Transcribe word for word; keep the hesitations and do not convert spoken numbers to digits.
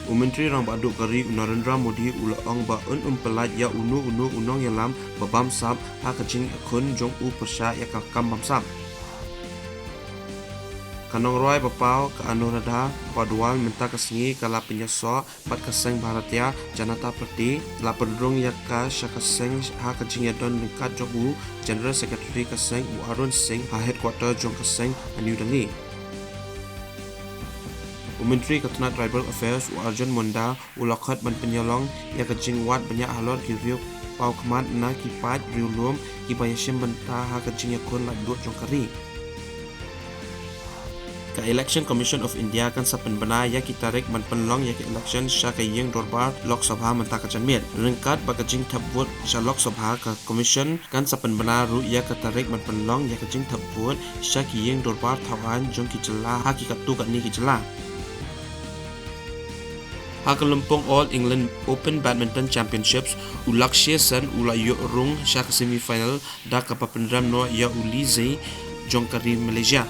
U Myntri Rangbah Duh ka ri u Narendra Modi u la ong ba un ym pyllait ïa uno uno u nongïalam ba bamsap ha ka jingïakhun jong u pyrshah ïa ka kam bamsap. Ka nongrwai ba paw ka Anuradha Paudwal mynta ka sngi ka la pynïasoh bad ka seng Bharatiya Janata Party, la pynrung ïa ka sha ka seng ha ka jingïadon ryngkat jong u General Secretary ka seng u Arun Singh ha headquarter jong ka seng ha New Delhi. U Myntri ka tnat Tribal Affairs u Arjun Munda u la khot ban pynïalong ïa ka jingwad bniah halor ki riew paw khmat na ki paid riewlum kiba ïashim bynta ha ka jingïakhun laitluid jong ka ri. Ka Election Commission of India kan sa pynbna ïa ki tarik ban pynlong ïa ka election sha ka ïing dorbar Lok Sabha mynta ka janmiet. Ryngkat bad ka jingthep vote sha Lok Sabha, ka Commission kan sa pynbna ruh ïa ka tarik ban pynlong ïa ka jingthep vote sha ki ïing dorbar thaw aiñ jong ki jylla ha ki katto katne ki jylla. Ha ka lympung All England Open Badminton Championships, u Lexia Sen u la ïoh rung sha ka semi final da kaba pynrem noh ïa u Li Zhei jong ka ri Malaysia.